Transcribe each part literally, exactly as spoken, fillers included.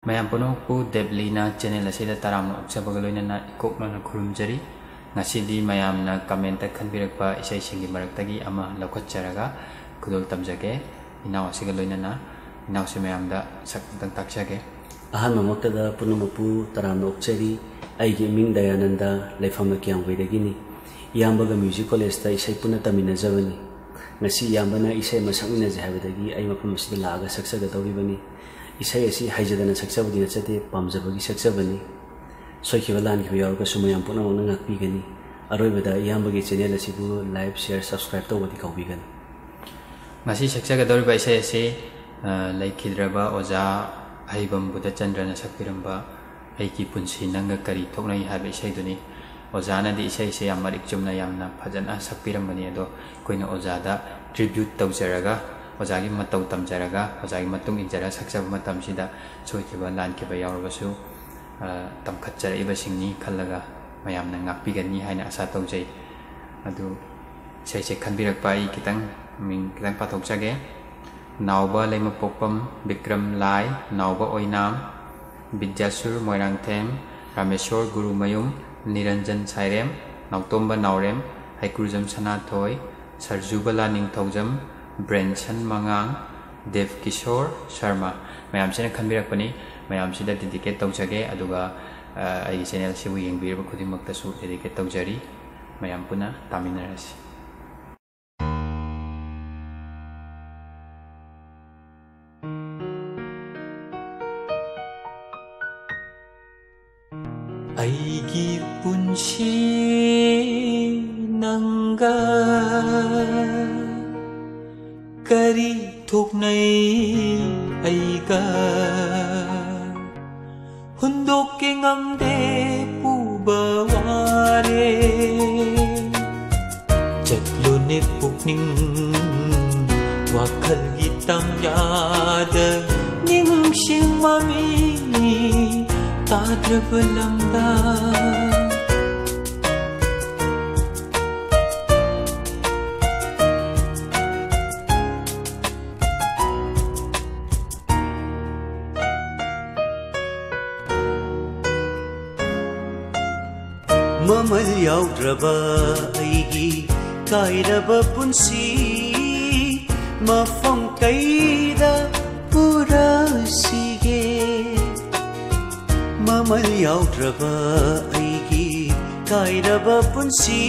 ꯃꯌꯥꯝ ꯄꯨꯝꯅꯃꯛꯄꯨ ꯗꯦꯕꯂꯤꯅ ꯆꯦꯅꯦꯜ ꯑꯁꯤꯗ ꯇꯔꯥꯝꯅ ꯑꯣꯛꯆꯕꯒ ꯂꯣꯏꯅꯅ ꯏꯀꯣꯛꯅꯅ ꯈꯨꯔꯨꯝꯖꯔꯤ꯫ ꯉꯁꯤꯗꯤ ꯃꯌꯥꯝꯅ ꯀꯃꯦꯟꯇ ꯈꯟꯕꯤꯔꯛꯄ ꯏꯁꯩꯁꯤꯡꯒꯤ ꯃꯔꯛꯇꯒꯤ ꯑꯃ ꯂꯧꯈꯠꯆꯔꯒ ꯈꯨꯗꯣꯜ ꯇꯝꯖꯒꯦ꯫ ꯏꯅꯥꯎ ꯑꯁꯤꯒ ꯂꯣꯏꯅꯅ ꯏꯅꯥꯎꯁꯤ ꯃꯌꯥꯝꯗ ꯁꯛ ꯑꯃꯇꯪ ꯇꯥꯛꯆꯒꯦ꯫ ꯑꯍꯥꯟꯕꯃꯛꯇꯗ ꯄꯨꯝꯅꯃꯛꯄꯨ ꯇꯔꯥꯝꯅ ꯑꯣꯛꯆꯔꯤ꯫ ꯑꯩꯒꯤ ꯃꯤꯡ ꯗꯌꯥꯅꯟꯗ, ꯂꯩꯐꯝꯅ ꯀꯤꯌꯥꯝꯒꯩꯗꯒꯤꯅꯤ꯫ ꯏꯌꯥꯝꯕꯒ ꯃ꯭ꯌꯨꯖꯤꯛ ꯀꯣꯂꯦꯖꯇ ꯏꯁꯩ ꯄꯨꯟꯅ ꯇꯝꯃꯤꯟꯅꯖꯕꯅꯤ꯫ ꯉꯁꯤ ꯏꯌꯥꯝꯕꯅ ꯏꯁꯩ ꯑꯃ ꯁꯛꯃꯤꯟꯅꯁꯦ ꯍꯥꯏꯕꯗꯒꯤ ꯑꯩ ꯃꯐꯝ ꯑꯁꯤꯗ ꯂꯥꯛꯑꯒ ꯁꯛꯆꯒꯗꯧꯔꯤꯕꯅꯤ꯫ ꯏꯁꯩ ꯑꯁꯤ ꯍꯩꯖꯗꯅ ꯁꯛꯆꯕꯗꯤ ꯅꯠꯆꯗꯦ, ꯄꯥꯝꯖꯕꯒꯤ ꯁꯛꯆꯕꯅꯤ꯫ ꯁꯣꯏꯈꯤꯕ ꯂꯥꯟꯈꯤꯕ ꯌꯥꯎꯔꯒꯁꯨ ꯃꯌꯥꯝ ꯄꯨꯝꯅꯃꯛꯅ ꯉꯥꯛꯄꯤꯒꯅꯤ꯫ ꯑꯔꯣꯏꯕꯗ ꯏꯌꯥꯝꯕꯒꯤ ꯆꯦꯅꯦꯜ ꯑꯁꯤꯕꯨ ꯂꯥꯏꯛ, ꯁꯤꯌꯔ, ꯁꯕꯁꯀ꯭ꯔꯥꯏꯕ ꯇꯧꯕꯗꯤ ꯀꯥꯎꯕꯤꯒꯅꯨ꯫ ꯉꯁꯤ ꯁꯛꯆꯒꯗꯧꯔꯤꯕ ꯏꯁꯩ ꯑꯁꯤ, ꯑ, ꯂꯩꯈꯤꯗ꯭ꯔꯕ ꯑꯣꯖꯥ ꯑꯍꯩꯕꯝ ꯕꯨꯙꯆꯟꯗ꯭ꯔꯅ ꯁꯛꯄꯤꯔꯝꯕ ꯑꯩꯒꯤ ꯄꯨꯟꯁꯤ ꯅꯪꯒ ꯀꯔꯤ ꯊꯣꯛꯅꯩ ꯍꯥꯏꯕ ꯏꯁꯩꯗꯨꯅꯤ꯫ ꯑꯣꯖꯥꯅꯗꯤ ꯏꯁꯩꯁꯦ ꯌꯥꯝ ꯃꯔꯤꯛ ꯆꯨꯝꯅ ꯌꯥꯝꯅ ꯐꯖꯅ ꯁꯛꯄꯤꯔꯝꯕꯅꯤ, ꯑꯗꯣ ꯑꯩꯈꯣꯏꯅ ꯑꯣꯖꯥꯗ ꯇ꯭ꯔꯤꯕ꯭ꯌꯨꯠ ꯇꯧꯖꯔꯒ, ꯑꯣꯖꯥꯒꯤ ꯃꯇꯧ ꯇꯝꯖꯔꯒ, ꯑꯣꯖꯥꯒꯤ ꯃꯇꯨꯡ ꯏꯟꯖꯔꯒ ꯁꯛꯆꯕ ꯃꯇꯝꯁꯤꯗ ꯁꯣꯏꯈꯤꯕ ꯂꯥꯟꯈꯤꯕ ꯌꯥꯎꯔꯕꯁꯨ, ꯑ, ꯇꯝꯈꯠꯆꯔꯛꯏꯕꯁꯤꯡꯅꯤ ꯈꯜꯂꯒ ꯃꯌꯥꯝꯅ ꯉꯥꯛꯄꯤꯒꯅꯤ ꯍꯥꯏꯅ ꯑꯁꯥ ꯇꯧꯖꯩ꯫ ꯑꯗꯨ ꯏꯁꯩꯁꯦ ꯈꯟꯕꯤꯔꯛꯄ ꯑꯩ ꯈꯤꯇꯪ, ꯃꯤꯡ ꯈꯤꯇꯪ ꯄꯥꯊꯣꯛꯆꯒꯦ꯫ ꯅꯥꯎꯕ ꯂꯩꯃꯄꯣꯛꯄꯝ ꯕꯤꯀ꯭ꯔꯝ ꯂꯥꯏ, ꯅꯥꯎꯕ ꯑꯣꯏꯅꯥꯝ, ꯕꯤꯗ꯭ꯌꯥꯁꯨꯔ ꯃꯣꯏꯔꯥꯡꯊꯦꯝ, ꯔꯥꯃꯦꯁꯣꯔ ꯒꯨꯔꯨꯃꯌꯨꯝ, ꯅꯤꯔꯟꯖꯟ ꯁꯥꯏꯔꯦꯝ, ꯅꯥꯎꯇꯣꯝꯕ ꯅꯥꯎꯔꯦꯝ, ꯍꯩꯀ꯭ꯔꯨꯖꯝ ꯁꯅꯥꯊꯣꯏ, ꯁꯔꯖꯨꯕꯂꯥ ꯅꯤꯡꯊꯧꯖꯝ, ꯕ꯭ꯔꯦꯟꯁꯟ ꯃꯉꯥꯡ, ꯗꯦꯕ ꯀꯤꯁꯣꯔ ꯁꯔꯃ꯫ ꯃꯌꯥꯝꯁꯤꯅ ꯈꯟꯕꯤꯔꯛꯄꯅꯤ꯫ ꯃꯌꯥꯝꯁꯤꯗ ꯗꯦꯗꯤꯀꯦꯠ ꯇꯧꯖꯒꯦ, ꯑꯗꯨꯒ, ꯑ, ꯑꯩꯒꯤ ꯆꯦꯅꯦꯜꯁꯤꯕꯨ ꯌꯦꯡꯕꯤꯔꯤꯕ ꯈꯨꯗꯤꯡꯃꯛꯇꯁꯨ ꯗꯦꯗꯤꯀꯦꯠ ꯇꯧꯖꯔꯤ꯫ ꯃꯌꯥꯝ ꯄꯨꯟꯅ ꯇꯥꯃꯤꯟꯅꯔꯁꯤ꯫ ꯑꯩꯒꯤ ꯄꯨꯟꯁꯤ ꯅꯪꯒ ꯀꯔꯤ ꯊꯣꯛꯅꯩ ꯑꯩꯒ? ꯍꯨꯟꯗꯣꯛꯀꯦ ꯉꯝꯗꯦ ꯄꯨꯕ ꯋꯥꯔꯦ꯫ ꯆꯠꯂꯨꯅꯦ ꯄꯨꯛꯅꯤꯡ ꯋꯥꯈꯜꯒꯤ ꯇꯝꯌꯥꯗ, ꯅꯤꯡꯁꯤꯡ ꯃꯃꯤ ꯇꯥꯗ꯭ꯔꯕ ꯂꯝꯗ꯫ ꯃꯃꯜ ꯌꯥꯎꯗ꯭ꯔꯕ ꯑꯩꯒꯤ ꯀꯥꯏꯔꯕ ꯄꯨꯟꯁꯤ ꯃꯐꯝ ꯀꯩꯗ ꯄꯨꯔꯁꯤꯒꯦ? ꯃꯃꯜ ꯌꯥꯎꯗ꯭ꯔꯕ ꯑꯩꯒꯤ ꯀꯥꯏꯔꯕ ꯄꯨꯟꯁꯤ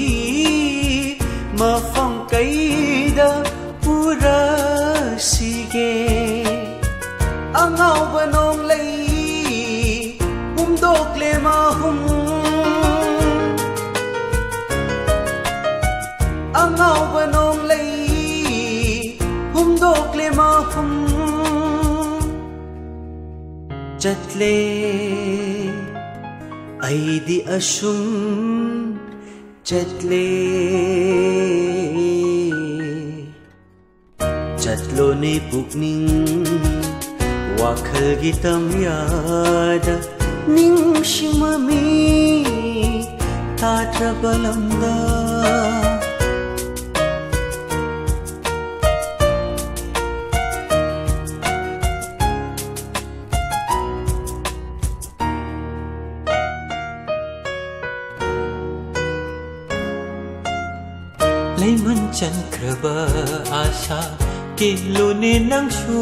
ꯃꯐꯝ ꯀꯩꯗ ꯄꯨꯔꯁꯤꯒꯦ? ꯑꯉꯥꯎꯕ ꯅꯣꯡꯂꯩ ꯍꯨꯝꯗꯣꯛꯂꯦ ꯃꯍꯨꯝ, ꯑꯉꯥꯎꯕ ꯅꯣꯡꯂꯩ ꯍꯨꯝꯗꯣꯛꯂꯦ ꯃꯍꯨꯝ꯫ ꯆꯠꯂꯦ ꯑꯩꯗꯤ ꯑꯁꯨꯝ ꯆꯠꯂꯦ꯫ ꯆꯠꯂꯣꯅꯦ ꯄꯨꯛꯅꯤꯡ ꯋꯥꯈꯜꯒꯤ ꯇꯝꯌꯥꯗ, ꯅꯤꯡꯁꯤꯡꯃꯃꯤ ꯇꯥꯗ꯭ꯔꯕ ꯂꯝꯗ꯫ ꯂꯩꯃꯟ ꯆꯟꯈ꯭ꯔꯕ ꯑꯥꯁꯥ ꯀꯦꯜꯂꯨꯅꯦ ꯅꯪꯁꯨ,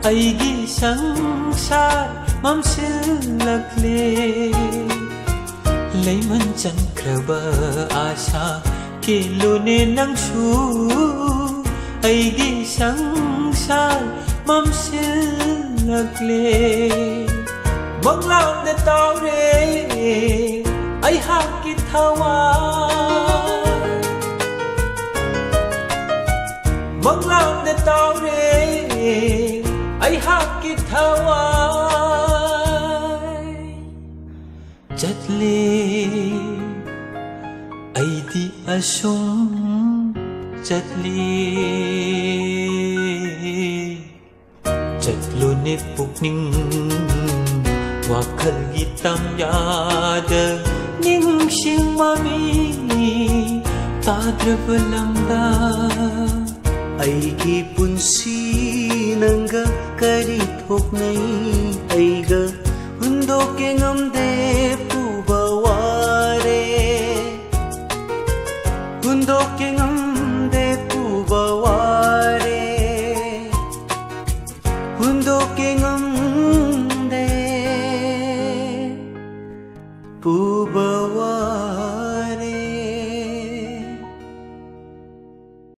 ꯑꯩꯒꯤ ꯁꯪꯁꯥꯔ ꯃꯝꯁꯤꯜꯂꯛꯂꯦ꯫ ꯂꯩꯃꯟ ꯆꯟꯈ꯭ꯔꯕ ꯑꯥꯁꯥ ꯀꯦꯜꯂꯨꯅꯦ ꯅꯪꯁꯨ, ꯑꯩꯒꯤ ꯁꯪꯁꯥꯔ ꯃꯝꯁꯤꯜꯂꯛꯂꯦ꯫ ꯃꯪꯂꯥꯟꯗ ꯇꯥꯎꯔꯦ ꯑꯩꯍꯥꯛꯀꯤ ꯊꯋꯥꯏ, ꯃꯪꯂꯥꯟꯗ ꯇꯥꯎꯔꯦ ꯑꯩꯍꯥꯛꯀꯤ ꯊꯋꯥꯏ꯫ ꯆꯠꯂꯦ ꯑꯩꯗꯤ ꯑꯁꯨꯝ ꯆꯠꯂꯦ꯫ ꯆꯠꯂꯨꯅꯦ ꯄꯨꯛꯅꯤꯡ ꯋꯥꯈꯜꯒꯤ ꯇꯝꯌꯥꯗ, ꯅꯤꯡꯁꯤꯡꯃꯃꯤ ꯇꯥꯗ꯭ꯔꯕ ꯂꯝꯗ꯫ ꯑꯩꯒꯤ ꯄꯨꯟꯁꯤ ꯅꯪꯒ ꯀꯔꯤ ꯊꯣꯛꯅꯩ? ꯑꯩꯒ ꯍꯨꯟꯗꯣꯛꯀꯦ ꯉꯝꯗꯦ ꯄꯨꯕ ꯋꯥ꯫ ꯎꯕ ꯋꯥ